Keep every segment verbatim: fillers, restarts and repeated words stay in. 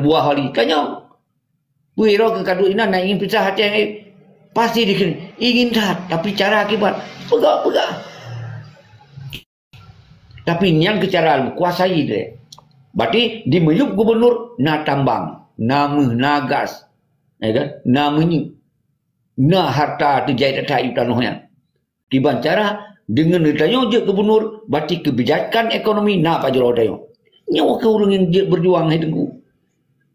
buah wali. Tanyong. Peue droe keu ka duek inan na ingin pisah Aceh, eh, pasti dikheun ingin that, tapi cara akibat peugah-peugah. Tapi nyang keu cara kuasai deh. Berarti di miyueb gubernur na tambang, na méuh, na gas, ya kan? Na minyeuk, na harta teujai that-that u tanoh nyan. Kiban cara, deungon geutanyoe jeuet gubernur, berarti keubijakan ekonomi na pajoh geutanyoe. Nyoe keuh ureuëng nyang jeuet beujuang hai Teungku.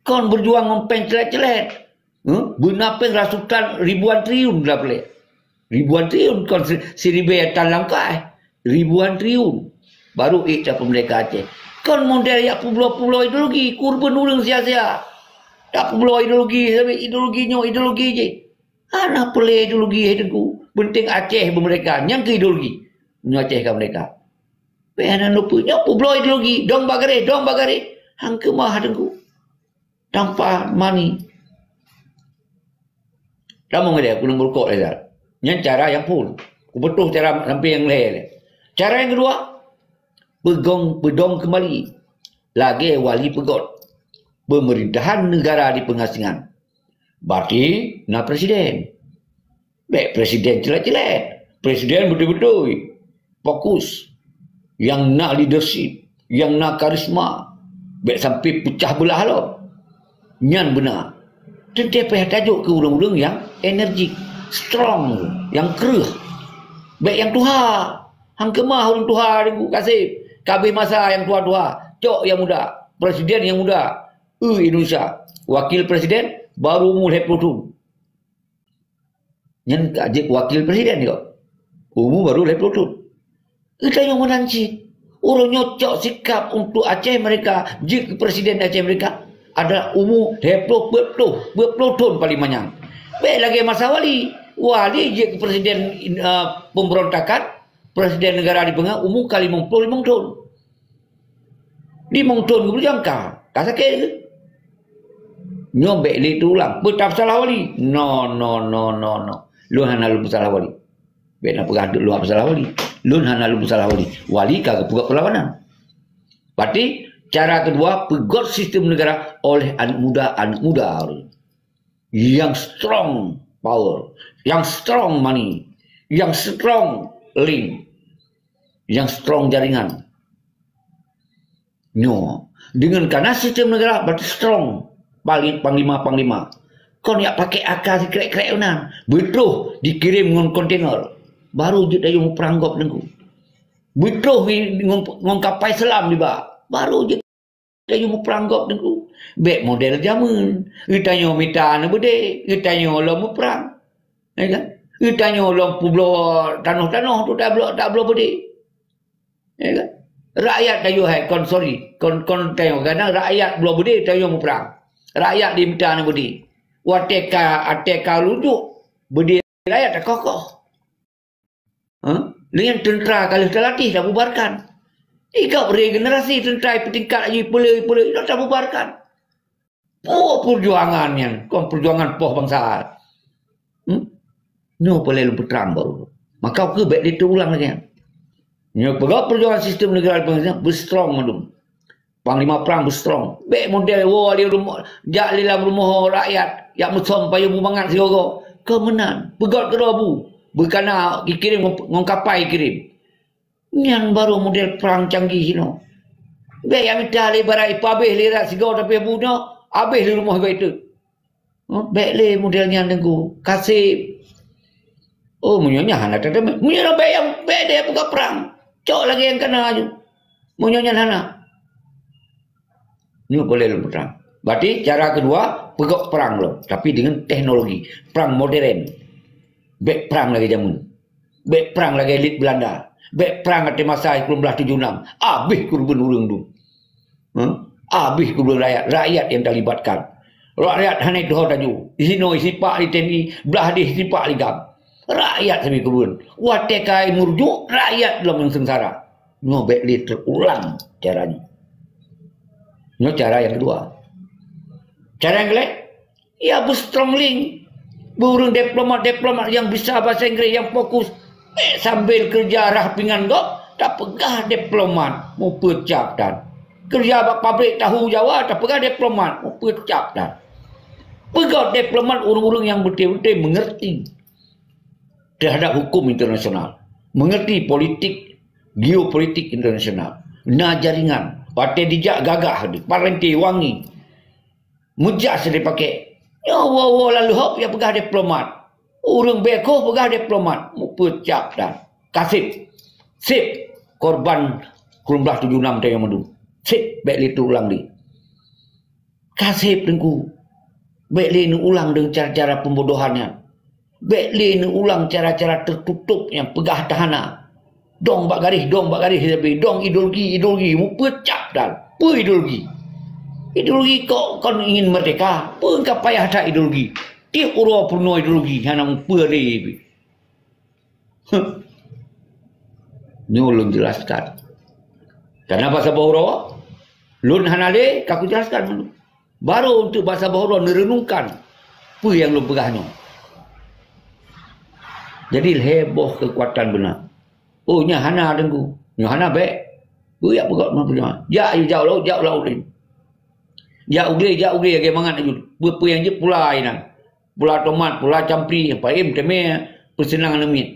Kon beujuang ngon péng clet-clet. Huh? Beuna péng ratusan ribuan triliun lam plek. Ribuan triliun kon si-, siribèe tan lam kaih. Ribuan triliun. Baru ék tapeumerdeka Aceh. Kon model jak peubloe-peubloe ideologi, kurban ureuëng sia-sia. Tapeubloe ideologi, sampai ideologi nyoe, ideologi jih. Hana peureulée ideologi hai Teungku. Penting Aceh beumerdeka. Nyang keu ideologi. Nyoe Aceh ka merdeka. Pih hana luput. Nyoe peubloe ideologi. Dong bak garéh, dong bak garéh. Han keumah Teungku. Tanpa mani. Kamu ngadai, aku lembur kok lezat. Nyan cara yang pun. Ku betul cara sampai yang leh. Cara yang kedua, peugong, peudong kembali. Lagée wali peugöt. Pemerintahan negara di pengasingan. Berarti na presiden. Bèk presiden clet-clet. Presiden beutôi-beutôi fokus. Nyang na leadership, nyang na karisma. Bèk sampai pecah beulah lom. Nyan beuna. Teuntèe payah tajok keu ureuëng-ureuëng nyang energik, strong, nyang kreueh. Bèk nyang tuha. Han keumah ureuëng tuha Teungku Kaseb. Ka abéh masa nyang tuha-tuha. Cok nyang muda. Presiden nyang muda. Eu Indonesia. Wakil presiden baru umu lhèe ploh thon. Nyan ka jeuet wakil presiden nyoe. Umu baru lhèe ploh thon. Geutanyoe meunan cit. Ureuëng nyoe cok sikap untuk Aceh Merdeka, jeuet keu presiden Aceh Merdeka adalah umu lhèe ploh, peuet ploh, peuet ploh thon paling manyang. Bèk lagèe masa wali. Wali jeuet keu presiden, eh, pemberontakan, presiden negara di peungan umu ka limong ploh limong thon. Limong thon geupeujangka, ka sakét keuh. Nyoe bèk lé teuulang. Peue tapeusalah wali? No, no, no, no, no. Lôn hana lôn peusalah wali. Bèk na peugah lôn peusalah wali. Lôn hana lôn peusalah wali. Wali ka geupeugöt peulawanan. Berarti, cara kedua, peugöt sistem negara oleh aneuk muda, aneuk muda. Yang strong power, yang strong money, yang strong link, yang strong jaringan. Nyoe, dengan kana sistem negara berarti strong pali-, panglima-panglima. Kon jak pakai aka sikrek-krek meunan. Beutôh dikirim ngon kontainer. Baru jeuet ayong muprang gob Teungku. Beutôh ngon, ngon kapai selam diba. Baru jeuet Tanyoe muprang gob Teungku. Bèk model jameun. Geutanyoe mita aneuk beudé, geutanyoe lom muprang. Ya kan? Geutanyoe lom peubloe tanoh-tanoh tu tabloe, tabloe beudé. Ya kan? Rakyat tanyoe hai kon, sorry, kon, kon tanyoe, kadang rakyat bloe beudé tanyoe muprang. Rakyat dimita aneuk beudé. Watèe ka, watèe ka lunjok beudé rakyat takoh-koh. Ha? Dengan tentera ka lheueh talatih, tabubarkan. Igob regenerasi tentera peutingkat laju peuleu-peuleu, itu tabubarkan. Oh, perjuangan nyan, kon perjuangan poh bansa. Hmm? Nyoe peureulèe lôn peutrang baru. Maka keu bèk diteurulang lagèe nyan. Nyoe peugah perjuangan sistem negara beustrong mandum. Panglima prang beustrong. Bèk model woe di rumoh, jak lé lam rumoh rakyat, jak meusom payong bu mangat sigoe-goe. Keu meunan, peugöt keudroe bu, beukana geukirém ngon, ngon kapai kirém. Nyan baru model prang canggih jinoe. Bèk jak mita lé barat ipabéh lé rat sigoe tapi bu nyoe, abéh lé rumoh iba teuk. Oh, bèk lé model nyan Teungku. Kaseb. Oh, meunyoe nyan hana teumé. Meunyoe bèk nyang bèk deh peugah prang. Cok lagèe nyang kana aju. Meunyoe nyan hana. Nyoe boleh lôn peutrang. Berarti cara kedua, peugöt prang lom, tapi dengan teknologi. Prang modern. Bèk prang lagèe jameun. Bèk prang lagèe lit Belanda. Bèk prang ateueh masa sikureueng blaih tujoh nam. Abéh keureubeuen ureueng dum. Huh? Abéh keureubeuen rakyat. Rakyat nyang talibatkan. Rakyat hana tuho taju. Sinoe sipak di T N I, blaih deh sipak di gam. Rakyat sabe keureubeuen. Watèe ka meurujuk, rakyat lom nyang seungsara. Nyoe bèk lé teurulang cara nyoe. Nyoe cara nyang keudua. Cara nyang keulhèe, ya, beustrong link. Beu ureueng diplomat-diplomat nyang bisa bahasa Inggris, nyang fokus. Bèk sambil keureuja rhah pingan gob, tapeugah diplomat, mupeucap tan. Keureuja bak pabrik tahu Jawa, tapeugah diplomat. Peucap that. Peugah diplomat ureuëng-ureuëng nyang beutôi-beutôi meungerti terhadap hukum internasional, meungerti politik, geopolitik internasional. Na jaringan, watée dijak gagah, parenti wangi. Meujak seudeh pakai. Nyoe woe-woe lalu hop ya peugah diplomat. Ureuëng bekoh peugah diplomat. Meupeucap that. Kaseb. Seb korban krueng blaih tujoh nam tayong madu. Seb, bék lé teuulang lé. Kaseb Teungku. Bék lé neuulang deungon cara-cara pembodohan nyan. Bék lé neuulang cara-cara tertutup nyang peugah tahana. Dong bak garéh, dong bak garéh, tapi dong ideologi, ideologi, meupeucap that. Peue ideologi? Ideologi kok kon ingin merdeka? Peue ka payah that ideologi? Tiep uroe peurunoe ideologi, hana meupeu lé. Huh. Nyoe lôn jelaskan. Karena basa bahura, lôn hana lé, ka kujelaskan dulu. Baru untuk basa bahura neurenungkan peue nyang lôn peugah nyoe. Jadi lhée boh keukuatan beuna. Oh, nyan hana Teungku. Nyan hana bék. Beuyak peugah meupeugah. Jak aju jak laôt, jak laôt lé. Jak u glé, jak u glé lagée mangat aju. Peue-peue nyang jeuet pula inan. Pula tomat, pula campli, paim teumé peuseunang aneuk miet.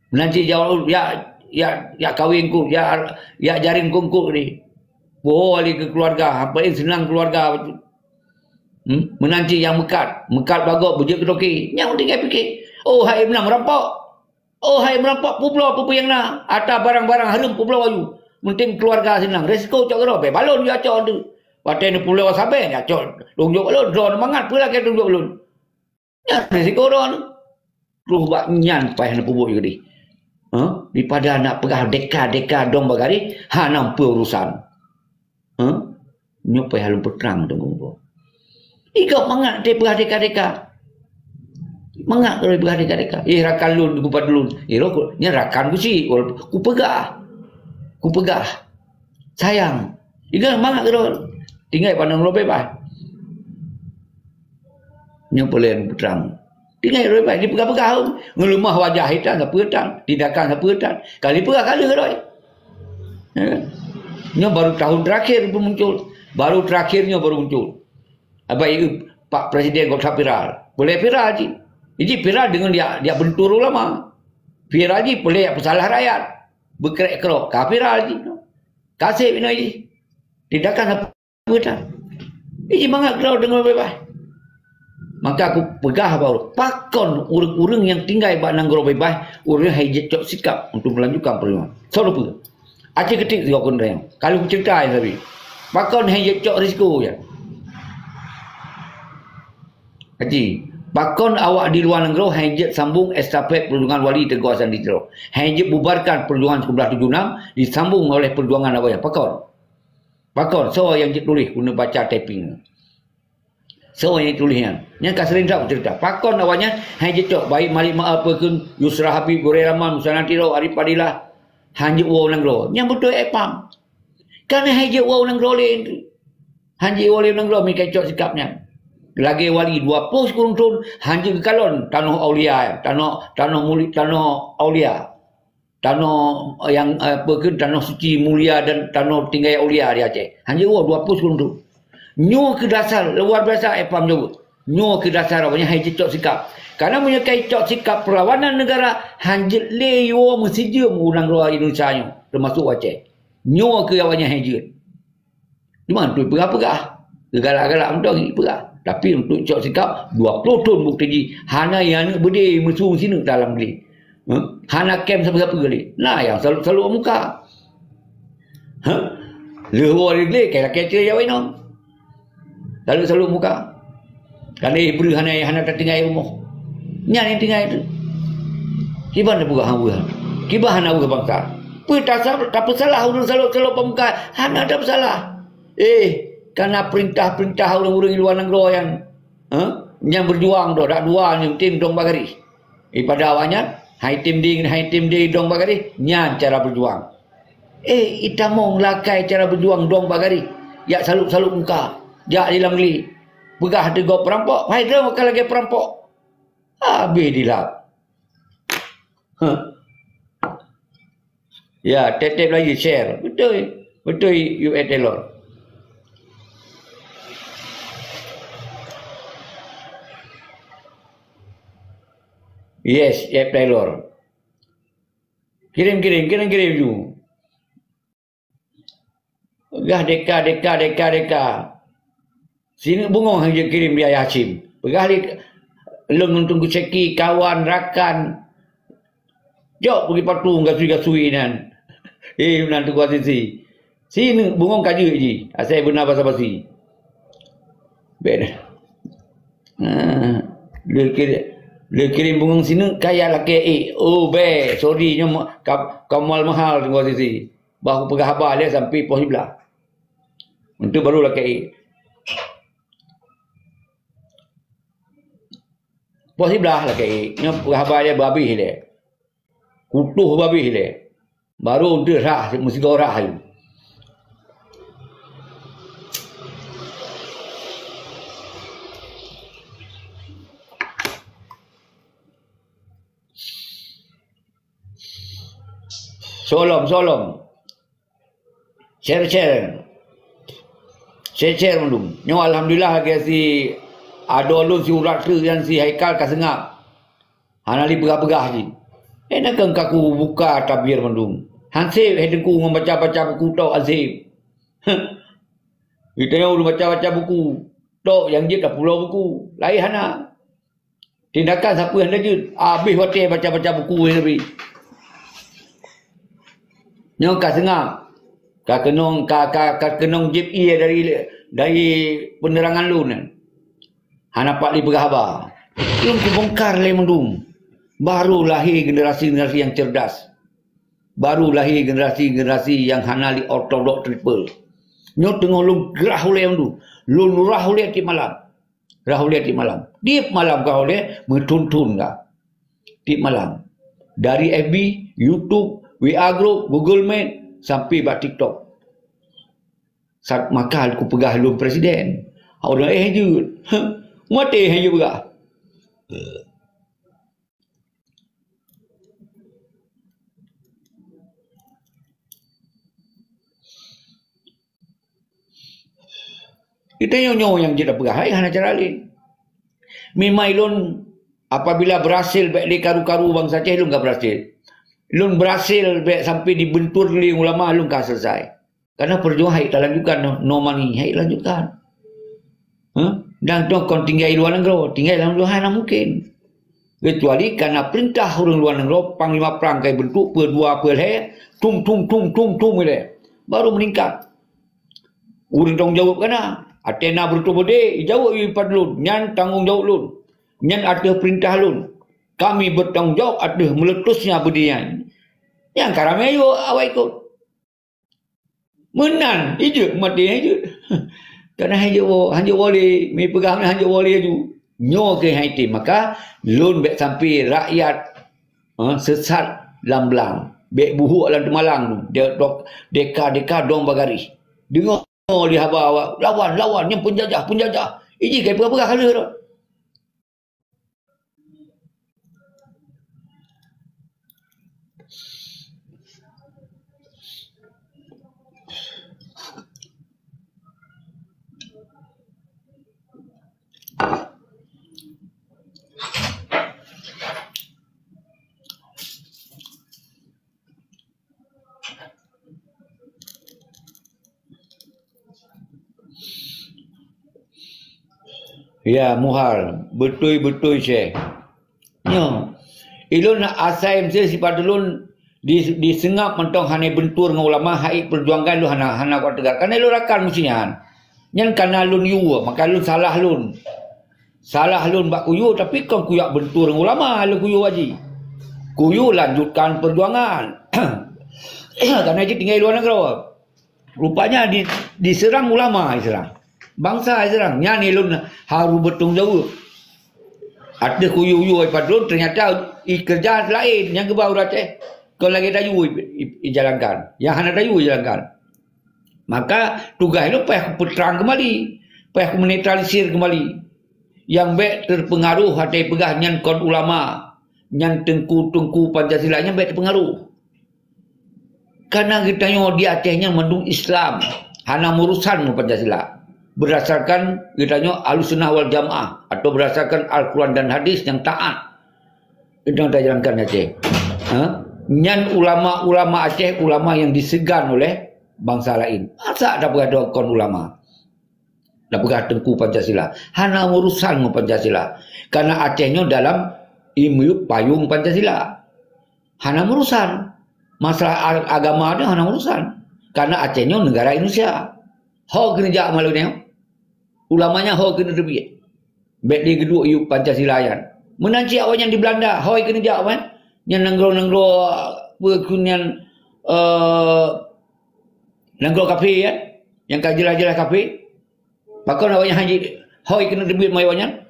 Nanti jaweueb, ya, ya, ya kawin ku, ya, ya jaring kongkot ni. Poh ali ke keluarga, paim seunang keluarga. Hmm? Meunanti nyang meukat, meukat bagoe beujeuet keu toke. Nyang tinggai pike. Oh, hai meunan merampok. Oh, hai merampok, peubloe peue-peue nyang na. Ata barang-barang hareuem peubloe aju. Meunteng keluarga seunang. Risiko cok keudroe, bék balon ya cok tu. Watée neupubloe sabe, ya cok. Tunjuk lôn, droe mangat peue lagée tunjuk lôn. Nyan risiko droe. Troh bak nyan paih neupeubuet keudeh. Ha? Daripada nak peugah deka-deka dong bak garéh, hana peue urusan. Ha? Nyoe payah lôn peutrang deungon ulôn. Igob mangat teupeugah deka-deka. Mangat lôn peugah deka-deka. Eh, rakan lôn, geupat lôn. Eh, rokok, nyan rakan kucik. Walaupun kupeugah. Kupeugah. Sayang. Igob mangat keudroe. Tinggai pandang lôn bebas. Nyoe peulén peutrang. Tinggai lôn bebas. Dipeugah-peugah. Ngeulumah wajah hitam, sapeue tan. Tindakan sapeue tan. Kali peugah, kali keudroe. Ya kan? Nyoe baru tahun terakhir pun muncul. Baru terakhir nyoe baru muncul. Abai Pak Presiden gok viral. Boleh viral ji. Jadi viral dengan dia dia bentur ulama. Viral ji boleh ya pesalah rakyat. Bekrek-krok. Ka viral ji. Kasih bina ji. Tindakan apa tak? Jadi mangat keudroe deungon bebas. Maka aku peugah baru, pakon ureuëng-ureuëng nyang tinggai bak nanggroe bebas, ureuëng hai jeuet cok sikap untuk melanjutkan perjuangan. Soal apa? Aceh ketik tiga pun dayang. Kalau cerita yang tadi. Pakon hai jeuet cok risiko ya. Haji, pakon awak di luar nanggroe hai jeuet sambung estafet perjuangan wali teguh asal di Tiro. Hai jeuet bubarkan perjuangan sebelas tujuh enam disambung oleh perjuangan awak yang pakon. Pakon, soe nyang jituléh guna baca typing. Soe nyang tuléh nyan? Nyan ka sering that cerita. Pakon awaknyan hai jeuet cok, baik Malik Maaf, Peukun, Yusra Habib, Gurée Rahman, Musanna Tiro, Arif Fadilah, han jeuet woe nanggroe. Nyan beutôi eh pam. Kan hai jeuet woe nanggroe lé. Han jeuet woe lé nanggroe meukai cok sikap nyan. Lagée wali dua ploh sikureueng thon han jeuet geukalon tanoh aulia, tanoh tanoh mulia, tanoh aulia. Tanoh yang, eh, apa ke, tanoh suci mulia dan tanoh tinggai aulia di Aceh. Han jeuet woe dua ploh sikureueng thon. Nyoe keu dasar luar biasa eh pam jaweueb. Nyoe keu dasar awaknyan hai jeuet cok sikap. Karena meunyoe kai cok sikap perlawanan negara, han jeuet lé woe meusijeuem u nanggroe Indonesia nyoe, termasuk Aceh. Nyoe keu awaknyan hai jeuet. Cuma untuk peugah-peugah. Galak-galak mantong peugah. Tapi untuk cok sikap, dua ploh thon bukti jih. Hana nyang aneuk beudé meusu sineuk dalam glé. Huh? Hana kem sapeue-sapeue lé. Nah, nyang salok-salok muka. Huh? Leuh woe lé glé, kaya lakée cerai awai nong. Salok-salok muka. Kan eh, breuh hana, hana tatinggai rumoh. Nyan nyang tinggai tu. Kiban tapeugah hana weueh. Kiban hana weueh bangsa. Peue tasal-, tapeusalah ureuëng salok-salok pemuka? Hana tapeusalah. Eh, karena perintah-perintah ureuëng-ureuëng luar nanggroe nyan, ha? Nyang berjuang doh, dak dua nyang tem dong bagaréh. Ipada awaknyan, hai tem ding, hai tem ding dong bagaréh, nyan cara berjuang. Eh, itamong lakai cara berjuang dong bagaréh. Jak salok-salok muka, jak di lam glé. Peugah teugok perampok, hai droe ka lagée perampok. Habéh dilap. Huh. Ya, tep-tep lagi share. Beutôi. Beutôi U F Taylor. Yes, U F Taylor. Kirim, kirim, kirim, kirim ju. Peugah deka, deka, deka, deka. Sineuk bungong han jeuet kirim di Ayah Hasyim. Peugah lé lôn ngon Teungku Syeki, kawan, rakan. Jok peugi patung gasui-gasui nan. Eh, nan Teungku Azizi. Sineuk bungong ka jeuet jih. Asai beuna basa-basi. Bèk. Ah, lheuh kir-, lheuh kirim bungong sineuk kaya lakèe ék. Oh, bèk. Sorry, nyoe ma-, ka, ka mual mahal Teungku Azizi. Bah kupeugah haba lé sampai poh siblaih. Entu baru lakèe ék. Poh siblaih lakèe ék. Nyoe peugah haba lé babéh lé. Kutoh babéh lé. Baru entu rhah, meusigoe rhah ayue. Soe lom, soe lom. Share, share. Share, share mandum. Nyoe alhamdulillah lagèe si adoe lôn si urat keu nyan si Haikal ka seungab. Hana lé peugah-peugah jih. Eh, na keuh ka kubuka tabir mandum. Han sép hai Teungku ngon baca-baca buku tok han sép. Geutanyoe ureueng baca-baca buku tok nyang jeuet tapulo buku. Laén hana. Tindakan sapeue hana jeuet. Abéh watèe baca-baca buku nyan. Nyoe ka seungab. Ka keunong, ka, ka, ka keunong jieb ie dari, dari peuneurangan lôn nyan. Hana pat lé peugah haba. Lôn kubongkar lé mandum. Baru lahé generasi-generasi nyang cerdas. Baru lahé generasi-generasi nyang hana lé ortodok triple. Nyoe teungoh lôn grah ulèe mandum. Lôn lurah ulèe tiep malam. Grah ulèe tiep malam. Tiep malam grah ulèe meuthôn-thôn ka. Tiep malam. Dari F B, YouTube, W A Group, Google Meet, sampai bak TikTok. Sat maka kupeugah lôn presiden. Ureueng éh jeuet. Maté éh jeuet peugah. Geutanyoe nyoe nyang jeuet tapeugah, hai hana cara laén. Memang lôn apabila berhasil bèk lé karu-karu bansa Aceh, lôn ka berhasil. Lôn berhasil bèk sampai dibentur lé ulama, lôn ka selesai. Karena perjuangan hai talanjutkan, no, no money, hai lanjutkan. Huh? Dan tu kon tinggai luar nanggroe, tinggai lam luar hana mungkin. Kecuali karena perintah ureueng luar nanggroe, panglima prang kai bentuk, peue dua, peue lhèe, tum, tum, tum, tum, tum, ilèe. Baru meningkat. Ureueng tanggung jaweueb ka na. Ateueh na beureutoh beudé, ijaweueb ié padlôn, nyan tanggung jaweueb lôn. Nyan ateueh peurintah lôn. Kami beutanggung jaweueb ateueh meuleutosnya beudé nyan. Nyang ka ramé yue awai ikot. Meunan, ijeuet maté ijeuet. Kana hanjeuet woe, hanjeuet woe lé, meupeugah meunan hanjeuet woe lé laju. Nyoe keuh hai tem, maka lôn bèk sampai rakyat, eh, sesat lam blang. Bèk buhuk lam teumalang tu. Dek dok, deka-deka dong bagaréh. Deungoe lé haba awak, lawan, lawan, nyan peunjajah, peunjajah. Iji kai peugah-peugah ka lheueh rot. Ya, muhal. Beutôi-beutôi, Syekh. Nyoe. Ilôn asai meusé sifat ulôn di, diseungab mantong hana bentur ngon ulama, hai perjuangkan lôn hana, hana kuat teuga. Karena ilôn rakan meusihan. Nyan kana lôn yue, maka lôn salah lôn. Salah lôn bak kuyue, tapi kon kuyue bentur ngon ulama lôn kuyue haji. Kuyue lanjutkan perjuangan. Karena jih tinggai luar nanggroe. Rupanya di, diseurang ulama diseurang. Bansa diseurang. Nyan ilôn harôh beutanggung jaweueb. Ateueh kuyue-kuyue ipat lôn, ternyata i keureuja laén nyang geuba ureueng Aceh. Kon lagèe tayue i, i, ijalankan. Nyang hana tayue ijalankan. Maka tugaih lôn payah kupeutrang keumbali, payah kumeunetralisir keumbali. Nyang bèk teupeungaroh até peugah nyan kon ulama, nyan teungku-teungku Pancasila nyan bèk teupeungaroh. Karena geutanyoe di Aceh nyan mandum Islam, hana meurusan ngon Pancasila. Berdasarkan geutanyoe Ahlussunnah wal Jamaah atau berdasarkan Al-Quran dan Hadis nyang taat, itu nyang tajalankan Aceh. Ha? Nyan ulama-ulama Aceh, ulama yang disegan oleh bangsa lain. Masa tapeugah kon ulama? Tapeugah Teungku Pancasila. Hana urusan ngon Pancasila. Karena Aceh nyoe dalam imiyup payong Pancasila. Hana urusan. Masalah a-, agama nyoe hana urusan. Karena Aceh nyoe negara Indonesia. Ho keuneuk jak malu nyoe. Ulamanya ho keuneuk teubiet. Bèk di geuduek yub Pancasila nyan. Meunan cit awaknyan di Belanda, ho keuneuk jak awaknyan. Nyan nanggroe-nanggroe, peue kheun nyan, eh, nanggroe kafé, ya. Nyang ka jeulaih-jeulaih kafé. Pakon awaknyan hana jih, ho keuneuk teubiet mayu awaknyan?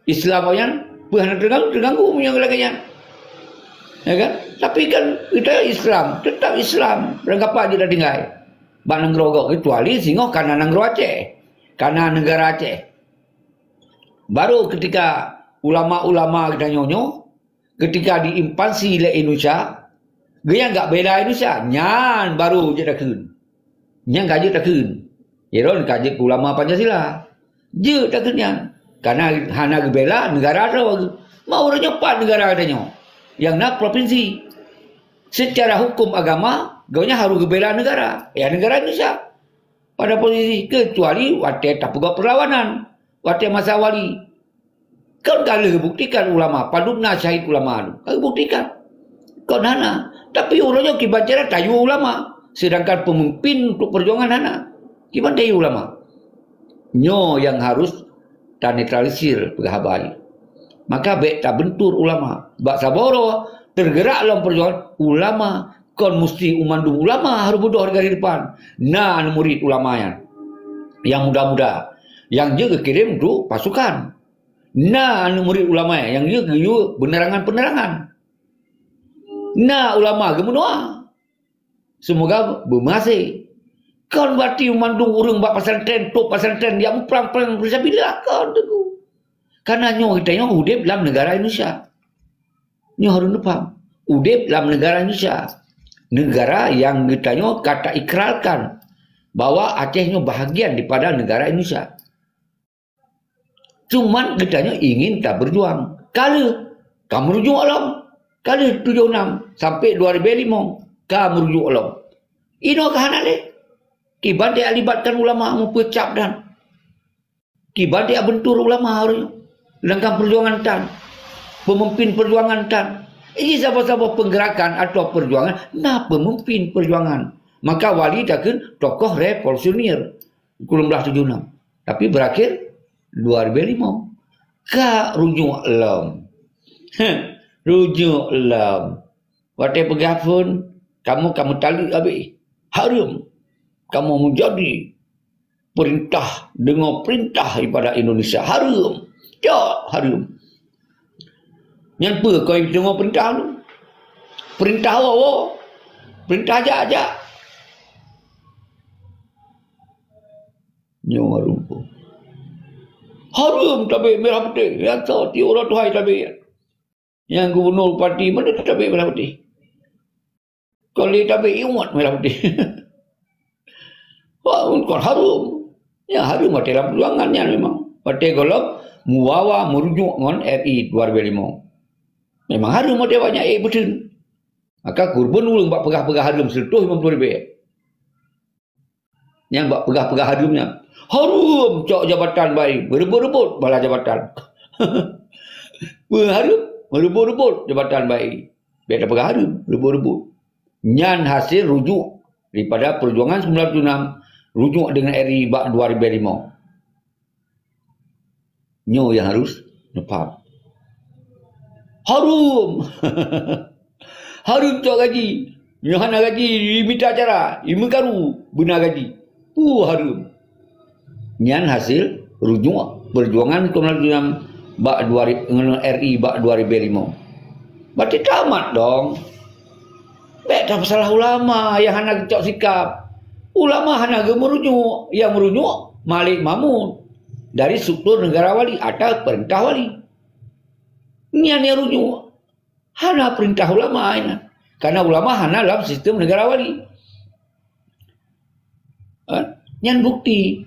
Islam awaknyan, peue hana teuganggu, teuganggu meunyoe lagèe nyan. Ya kan? Tapi kan kita Islam, tetap Islam. Barangkapat jih tatinggai. Bak nanggroe gob, kecuali singoh kana nanggroe Aceh. Kana negara Aceh. Baru ketika ulama-ulama geutanyoe nyoe, ketika diinvasi lé Indonesia, geuh nyang ka bela Indonesia, nyan baru jeuet takheun. Nyan ka jeuet takheun. Iron ka jeuet keu ulama Pancasila. Jeuet takheun nyan. Karena hana geubela negara droe. Ma ureueng nyoe pat negara geutanyoe. Nyang na provinsi. Secara hukum agama, geuh nyan harus geubela negara. Ya, negara Indonesia. Pada posisi kecuali watèe tapeugot perlawanan, watèe masa wali. Kon ka lheueh buktikan ulama, padub na syahid ulama tu. Ka buktikan. Kon hana. Tapi uroe nyoe kiban cara tayue ulama, sedangkan pemimpin untuk perjuangan hana. Kiban tayue ulama. Nyoe nyang harus tanetralisir peugah haba. Maka bèk tabentur ulama. Bak saboh uroe tergerak lom perjuangan ulama, kon musti mandum ulama harus beudôh di garis depan. Na aneuk murit ulama nyan nyang muda-muda, nyang jeuet geukirém untuk pasukan. Na aneuk murit ulama nyan nyang jeuet geuyue penerangan-penerangan. Na ulama geumeudoa. Semoga beumeuhasé. Kon berarti mandum ureueng bak pesantren, top pesantren, nyang muprang-prang fisabilillah, kon teungku. Karena nyoe geutanyoe udép lam negara Indonesia. Nyoe harus neupaham. Udép lam negara Indonesia. Negara nyang geutanyoe ka taikrarkan bahwa Aceh nyoe bahagian daripada negara Indonesia. Cuman geutanyoe ingin tabeujuang. Ka lheueh, ka meurujuk lom. Ka lheueh tujoh nam sampai dua ribu lima, ka meurujuk lom. Inoe ka hana lé. Kiban teulibatkan ulama meupeucap dan kiban teubentur ulama ureueng. Sedangkan perjuangan tan, pemimpin perjuangan tan. Jadi saboh-saboh penggerakan atau perjuangan na pemimpin perjuangan. Maka wali takheun tokoh revolusioner. Sikureueng blaih tujoh nam. Tapi berakhir dua ribu lima. Ka rujuk lom. Heh, rujuk lom. Watèe peugah phon, kamoe ka meutaleuek abéh. Hareuem. Kamoe meujadi perintah deungon perintah daripada Indonesia. Hareuem. Cok, hareuem. Nyan peue keu deungon perintah tu? Perintah woe-woe. Perintah jak-jak. Nyoe rumpok. Hareuem tabek merah putih. Ya, so, tiep uroe tuha tabek. Nyang gubernur bupati, mana tabek merah putih? Kon lé tabek iwat merah putih. Wah, kon hareuem. Ya, hareuem watèe lam perjuangan nyan memang. Watèe gohlom mubawa meurujuk ngon R I dua ribu lima. Memang hareuem watèe banyak, eh, beutôi. Maka kurban ureueng bak peugah-peugah hareuem seratus lima puluh ribèe. Nyang bak peugah-peugah hareuem nyan. Hareuem cok jabatan bai, meureubot-reubot bala jabatan. Peue hareuem? Meureubot-reubot jabatan bai. Bèk tapeugah hareuem, reubot-reubot. Nyan hasil rujuk daripada perjuangan sembilan puluh enam, rujuk dengan R I bak dua ribu lima. Nyoe nyang harus neupaham. Hareuem. Hareuem cok gaji. Nyoe hana gaji, imita acara, imeukaru, beuna gaji. Peue hareuem. Nyan hasil rujuk perjuangan Komnas Ham bak dua ri-, ngon R I bak dua ribu lima. Berarti tamat dong. Bèk tapeusalah ulama nyang hana geucok sikap. Ulama hana geumeurujuk, nyang meurujuk Malik Mahmud dari struktur negara wali atau perintah wali. Nyan nyang rujuk. Hana perintah ulama nyan. Karena ulama hana dalam sistem negara wali. Nyan bukti.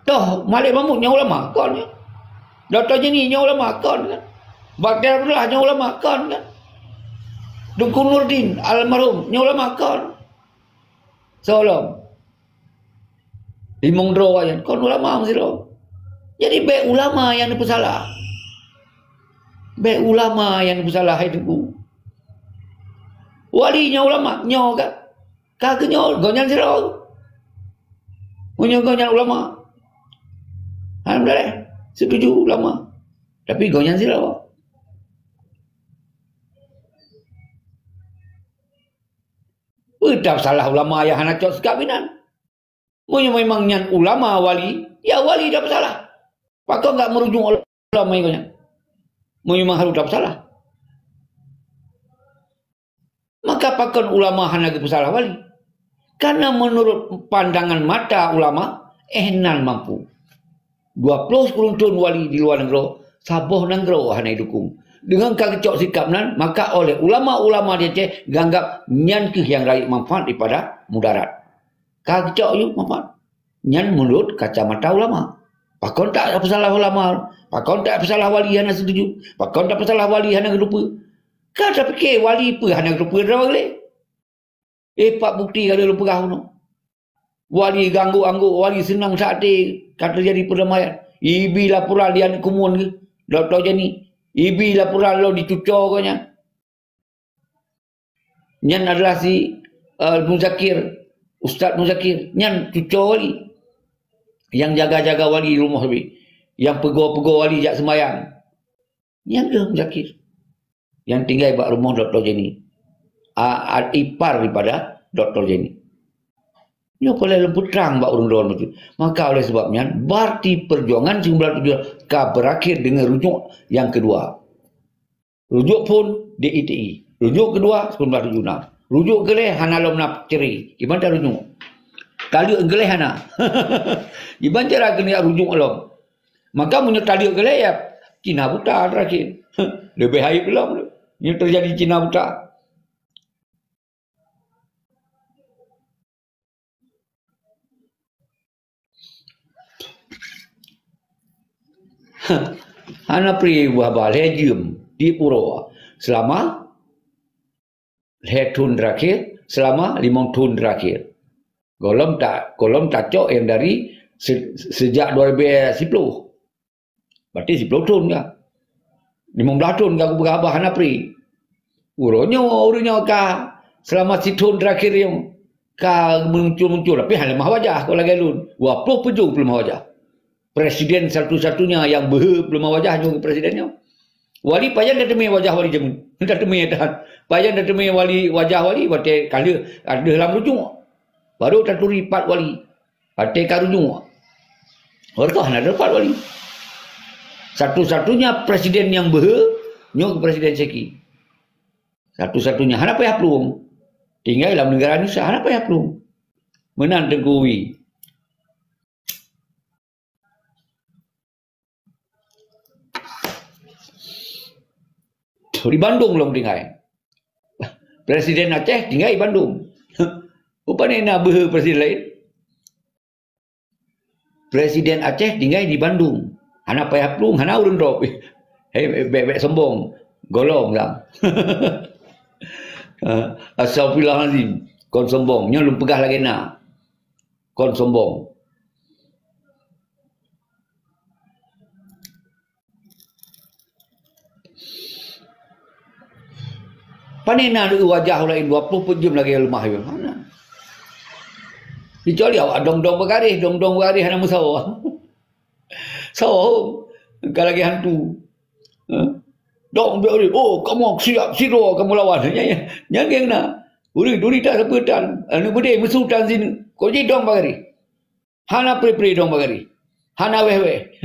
Toh, Malik Mahmud nyan ulama, kon nyan. Dokto Jeni nyan ulama, kon kan. Baktiar Abdullah nyan ulama, kon kan. Teungku Nurdin almarhum nyan ulama, kon. Soe lom. Limong droe nyan, kon ulama meusidroe. Jadi, bèk ulama nyang neupeusalah. Bèk ulama nyang neupeusalah, hai Teungku. Wali nyan ulama, nyoe kan. Ka keuh nyoe, gobnyan sidroe. Meunyoe gobnyan ulama. Alhamdulillah, setuju ulama. Tapi gobnyan sidroe. Peue tapeusalah ulama nyang hana cok sikap inan? Meunyoe memang nyan ulama wali, ya wali tapeusalah. Pakon gak meurujung ulama nyan? Meunyoe memang harôh tapeusalah. Maka pakon ulama hana geupeusalah wali? Karena menurut pandangan mata ulama, eh nan mampu. Dua ploh sikureueng thon wali di luwa nanggroe, saboh nanggroe hana idukung. Deungon ka geucok sikap nan, maka oleh ulama-ulama di Aceh geuanggap nyan keuh nyang rayeuk manfaat daripada mudarat. Ka geucok yue manfaat. Nyan meunurot kacamata ulama. Pakon tapeusalah ulama? Pakon tapeusalah wali hana setuju? Pakon tapeusalah wali hana geuteupeue? Ka tapike wali peue hana geuteupeue droe lé? Eh, pat bukti ka lheueh lôn peugah bunoe. Wali geuanggok-anggok, wali seunang sa até ka teujadi peurdamaian. Ibi laporan di aneuk keumuen geuh, Dokto Jani. Ibi laporan lom dicuco gobnyan. Nyan adalah si, eh, Muzakir, Ustaz Muzakir. Nyan cuco wali. Nyang jaga-jaga wali di rumoh sabé. Nyang peugo-peugo wali jak seumayang. Nyan keuh Muzakir. Nyang tinggai bak rumoh Dokto Jani. A, a, ipar daripada Dokto Jani. Nyoe peureulèe lôn peutrang bak ureueng droe bacut. Maka oleh sebab nyan, berarti perjuangan sembilan tujuh ka berakhir dengan rujuk yang kedua. Rujuk phôn D I T I. Rujuk keudua sembilan tujuh enam. Rujuk keulhèe hana lom na cerai. Kiban cara rujuk? Taleuek keulhèe hana. Kiban cara keuneuk rujuk lom? Maka meunyoe taleuek keulhèe, ya, cina buta terakhir. Leubeh aib lom. Nyoe teujadi cina buta. Hana pri buah ba lhèe jeuem di uroe selama lhèe thôn terakhir, selama limong thôn terakhir. Gohlom ta-, gohlom tacok nyang dari se-, sejak dua ribu sepuluh. Berarti sepuluh thôn ka. Limong blaih thôn ka kupeugah haba hana pri. Uroe nyoe, uroe nyoe ka selama sithôn terakhir nyoe ka muncul-muncul, tapi hana leumah wajah kok lagèe lôn. Dua ploh peuet jeuem peuleumah wajah. Presiden satu-satunya nyang beuhe peuleumah wajah nyoe presiden nyoe. Wali pajan tateumé wajah wali jameun. Tateumé tan. Pajan tateumé wali, wajah wali watèe ka lheueh, ka lheueh lam rujuk. Baru taturi pat wali. Watèe ka rujuk. Warga hana dapat wali. Satu-satunya presiden nyang beuhe nyoe Presiden Seki. Satu-satunya hana payah plueng. Tinggai lam negara Indonesia hana payah plueng. Meunan Teungku Wi. Di Bandung lom tinggai. Presiden Aceh tinggai di Bandung. Rupanya na beuhe presiden lain. Presiden Aceh tinggai di Bandung. Hana payah plueng, hana ureueng drob. Hei, bèk, bèk sombong. Gohlom kan. Astagfirullahalazim. Kon sombong. Nyoe lôn peugah lagèe na. Kon sombong. Pane na deuh wajah ureueng laén dua ploh peuet jeuem lagèe leumah nyoe? Hana. Kecuali awak dong-dong beugaréh, dong-dong beugaréh hana meusawa. Sawa, ka lagèe hantu. Ha? Dong beugaréh, "Oh, kamoe siap sidroe kamoe lawan." Nyan, nyan, nyan geng na. Uri, duri tak sapeue tan. Aneuk beudé meusu tan sineuk. Kok jidong beugaréh. Hana pri-pri dong beugaréh. Hana wéh-wéh.